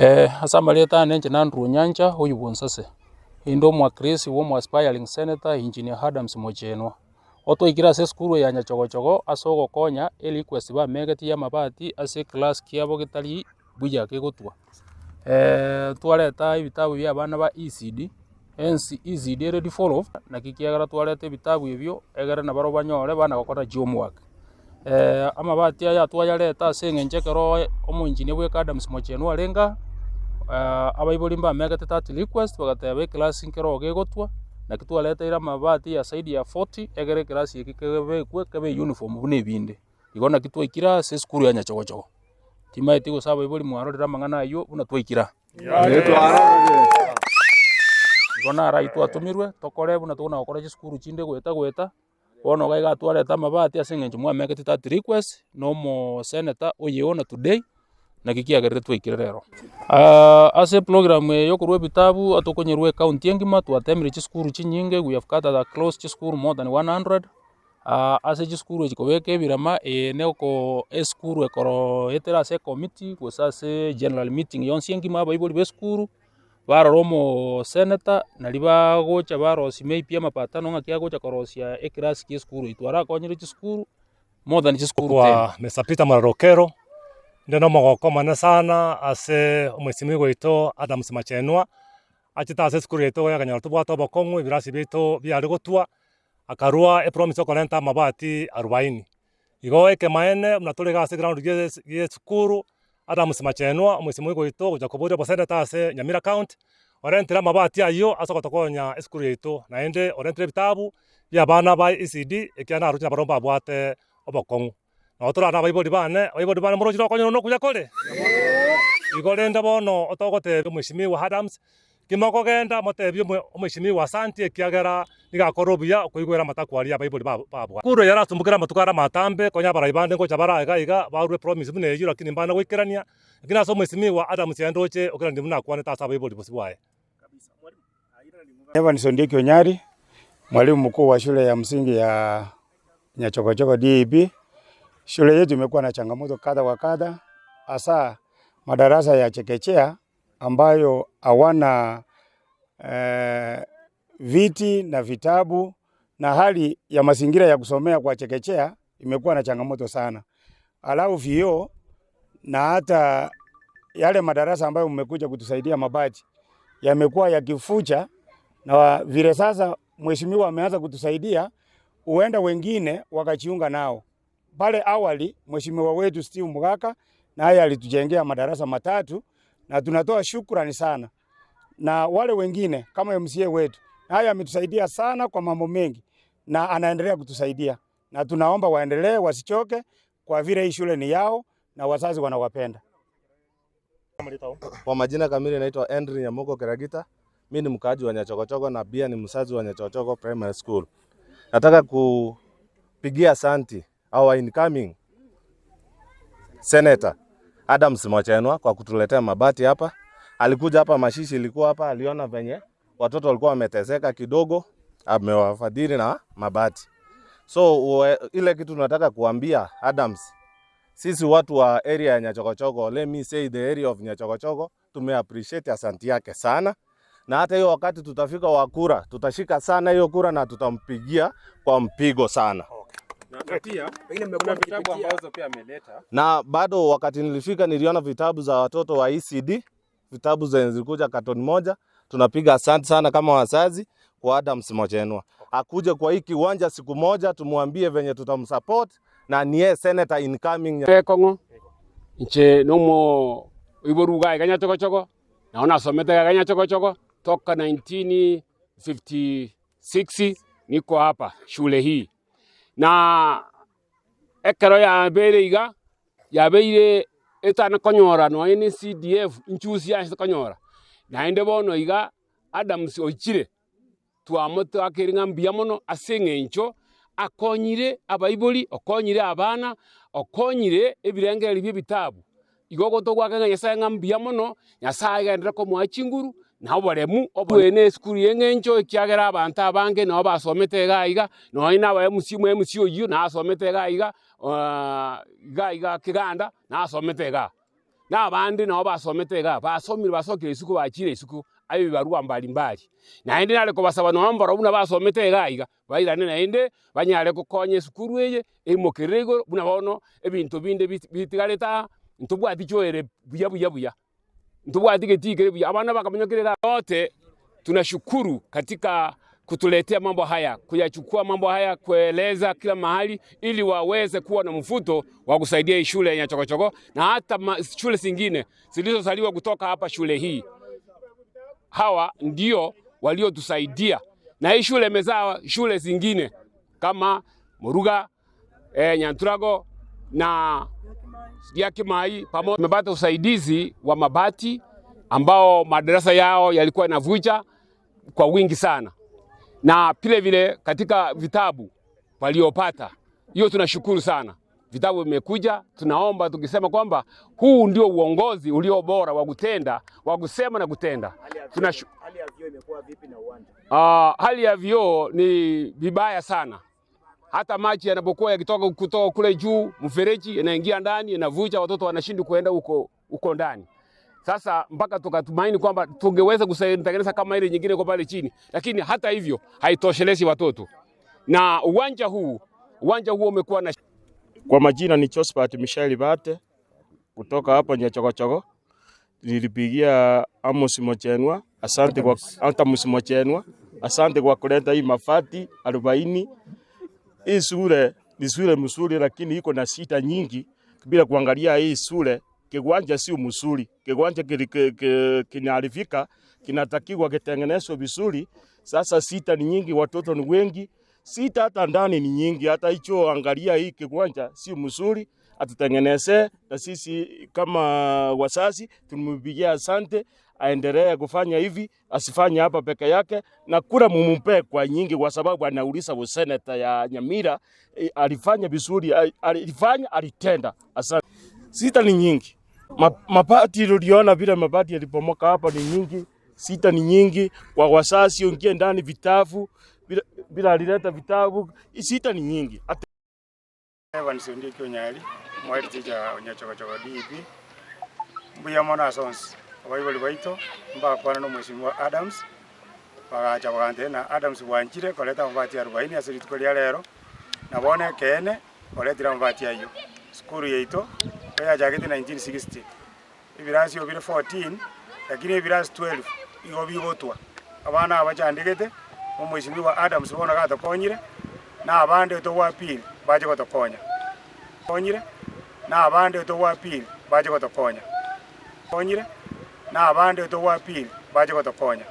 Ase amarieta ane inche Andrew Onyancha, oyio bwonsase. Inde omwakilisi bwa omo aspiring senator Engineer Adams Mochenwa. Otwaikire ase esukuru eye ya Nyachogochogo ase ogokonya erequest bamegeti ya amabati ase eclass kiabo getari buya kegotwa. Twareta ebitabu bia abana ba ECD, hence ECD ere developed, naki kiagera twareta ebitabu ebio egere nabarobwo banyore bana gokora chihomework. Amabati aya twayareta ase eng'encho ekero omoengineer bweka Adams Mochenwa arenge aa, abaibori mbamegete that request bagateba eclass nkero gegotwa, naki twareteire amabati ya zaidi ya 40 egere eclass eke kebekwe kebe uniform buna ebinde. Igo naki twaikire ase esukuru ya Nyachogochogo. Timaeti gose abaibori mwarorire amang'ana aywo buna twaikire aa. Igo naro aywo twatomirwe tokore buna tokona gokora chisukuru chinde goeta goeta, bono iga iga twareta amabati ase eng'encho mwamegete that request na omosenator oyeona today, naki kiagerire twaikire rero. Ase eprogram eye ya okorwa ebitabu atokonyerwa ecounty engima twatemire chisukuru chinyinge we have gathered across chisukuru more than 100, ase chisukuru echi kobeka ebirama eye na oko esukuru ekoroetera ase ecommittee gose ase general meeting yonsi engima abaibori ba esukuru, barora omosenator nari bagocha barosia maybe amapatano ng'aki agocha korosia eclass kia esukuru eywo. Twarakonyire chisukuru more than chisukuru 10. Kwa Mr. Peter Morarokero, inde nomogoko omonene sana ase omwesimigwa oito Adams Machenwa, achete ase esukuru yaito akanyora tobwate obokong'u ebirasi biaito biare gotwa, akarwa epromise okorenta amabati arubaini. Igo ekemaene buna tore iga ase eground gia esukuru, Adams Machenwa omwesimigwa oito ogocha koboria oboseneta ase Nyamira county, orentire amabati aywo ase ogotokonya esukuru yaito, naende orentire ebitabu bia abana ba ECD ekiagera naroche nabarobwo mbabwate obokong'u. Nabo torare abaibori bane, abaibori bane moroche nokonyora nokuya kore? Igo rende bono otogotebia omweshimiwa Adams, Timokogenda motebie omweshimiwa asanti ekiagera nigo akore obuya okoigwera amatakwa aria abaibori babwate. Kuro yarasumbukire amatuko are amatambe, konya abarai bande ngocha bare iga iga barue promise buna eyio lakini mbana goikerania, lakini ase omweshimiwa Adams aye ndoche okeranire buna akwanete ase abaibori bosio bwaye. Evans Ondieki Onyari, mwalimu mkuu wa shule ya msingi ya Nyachogochogo DEB. Shule yetu imekuwa na changamoto kadha wa kadha, hasa madarasa ya chekechea ambayo hawana viti na vitabu na hali ya mazingira ya kusomea kwa chekechea imekuwa na changamoto sana. Alafu vioo na hata yale madarasa ambayo mmekuja kutusaidia mabati yamekuwa yakifucha, na vile sasa mheshimiwa ameanza kutusaidia, huenda wengine wakajiunga nao. Pale awali mheshimiwa wetu Steve Mugaka naye alitujengea madarasa matatu na tunatoa shukrani sana, na wale wengine kama MCA wetu naye ametusaidia sana kwa mambo mengi na anaendelea kutusaidia, na tunaomba waendelee wasichoke, kwa vile hii shule ni yao na wazazi wanawapenda. Kwa majina kamili naitwa Henry Nyamoko Keragita. Mimi ni mkaaji wa Nyachogochogo na pia ni mzazi wa Nyachogochogo Primary School. Nataka kupigia asanti our incoming Senator Adams Mochenwa kwa kutuletea mabati hapa. Alikuja hapa, mashishi ilikuwa hapa, aliona venye watoto walikuwa wameteseka kidogo, amewafadhili na mabati. So ile kitu tunataka kuambia Adams, sisi watu wa area ya Nyachogochogo, let me say the area of Nyachogochogo, tume appreciate asanti yake sana, na hata hiyo wakati tutafika wa kura, tutashika sana hiyo kura na tutampigia kwa mpigo sana. Na pia kuna vitabu ambazo pia ameleta. Na bado wakati nilifika niliona vitabu za watoto wa ECD, vitabu zenye zilikuja katoni moja. Tunapiga asante sana kama wazazi kwa Adams Mochenwa. Akuje kwa hii kiwanja siku moja tumwambie venye tutamsupport na niye senator incoming. Ekong'o inche nomo oiboru iga iga Nyachogochogo, nabo nasomete iga iga Nyachogochogo toka 1956 niko hapa shule hii. Na ekero yabeire iga, yabeire etana konyora nonye na CDF nchusi yachete konyora. Naende bono iga Adams oichire, twamotoakeire ng'a mbuya mono ase eng'encho akonyire abaibori, okonyire abana, okonyire ebirengererio bia ebitabu. Igo ogotogwaka ng'a Nyasaye ng'a mbuya mono, Nyasaye agenderere komoa chinguru na oboremu obobe na esukuru ya eng'encho ekiagera abanto abange nabo basomete iga iga, nonye na aba MC omo MC oyio nasomete iga iga iga iga Kiganda nasomete igaa. Na abandi nabo basomete iga, basomire basokire isuku bachire isuku aye bibarua mbalimbali. Naende nare kobasaba nonye mboro buna basomete iga iga, bairane naende banyare gokonya esukuru eye, eimokerere igoro buna bono ebinto binde bitigarete aa, ntobwati choere buya buya buya. Ntobwati getii kere buya, abana bakamanyokire iga. Yote tunashukuru katika kutuletea mambo haya, kuyachukua mambo haya, kueleza kila mahali ili waweze kuwa na mfuto wa kusaidia hii shule ya Nyachogochogo na hata shule zingine zilizozaliwa kutoka hapa shule hii. Hawa ndio waliotusaidia, na hii shule imezaa shule zingine kama Muruga, Nyanturago na Kimai. Pamoja tumepata usaidizi wa mabati ambao madarasa yao yalikuwa yanavuja kwa wingi sana, na vile vile katika vitabu waliopata, hiyo tunashukuru sana. Vitabu vimekuja, tunaomba tukisema kwamba huu ndio uongozi ulio bora wa kutenda, wa kusema na kutenda. Hali ya vyoo imekuwa vipi na uwanja? Hali ya vyoo ni vibaya sana. Hata maji yanapokuwa yakitoka kutoka kule juu, mfereji yanaingia ndani, yanavuja, watoto wanashindwa kuenda huko huko ndani. Sasa mpaka tukatumaini kwamba tungeweza kutengeneza kama ile nyingine kwa pale chini, lakini hata hivyo haitoshelezi watoto. Na uwanja huu umekuwa na. Kwa majina ni Josephat Michael Bate kutoka hapa Nyachogochogo. Nilipigia Amos Mochenwa, asante kwa Amos Mochenwa, asante kwa kuleta hii mafati 40. Hii shule ni shule mzuri, lakini iko na shida nyingi. Bila kuangalia hii shule, kiwanja sio mzuri, kiwanja kinaharibika, kinatakiwa kitengenezwe vizuri. Sasa sita ni nyingi, watoto ni wengi, sita hata ndani ni nyingi. Hata hicho angalia hii kiwanja sio mzuri, atutengeneze. Na sisi kama wazazi tumempigia asante, aendelee kufanya hivi, asifanye hapa peke yake, na kura mumpe kwa nyingi, kwa sababu anauliza useneta ya Nyamira. Alifanya vizuri, alifanya, alitenda. Asante. Sita ni nyingi. Mabati uliona vile mabati yalipomoka hapa ni nyingi, sita ni nyingi kwa wazazi, ungie ndani vitabu bila alileta vitabu, sita ni nyingi. Evans Ondieki Onyari, mwari teacher Nyachogochogo DEP, mbuya mono asonsi abaibori baito mbakwana na Mheshimiwa Adams bagacha bagante na Adams bwanchire koleta mabati 40 ase rituko ria rero, na bone keene koretire mabati ayo. Skuru yaito yachakete 1960 ebirasi bire 14, lakini ebirasi 12 igo bigotwa abana abachandikete Mheshimiwa Adams bono gatokonyire na abande togwa pili baje gotokonya konyire na abande togwa pili baje gotokonya konyire na abande togwa pili baje gotokonya.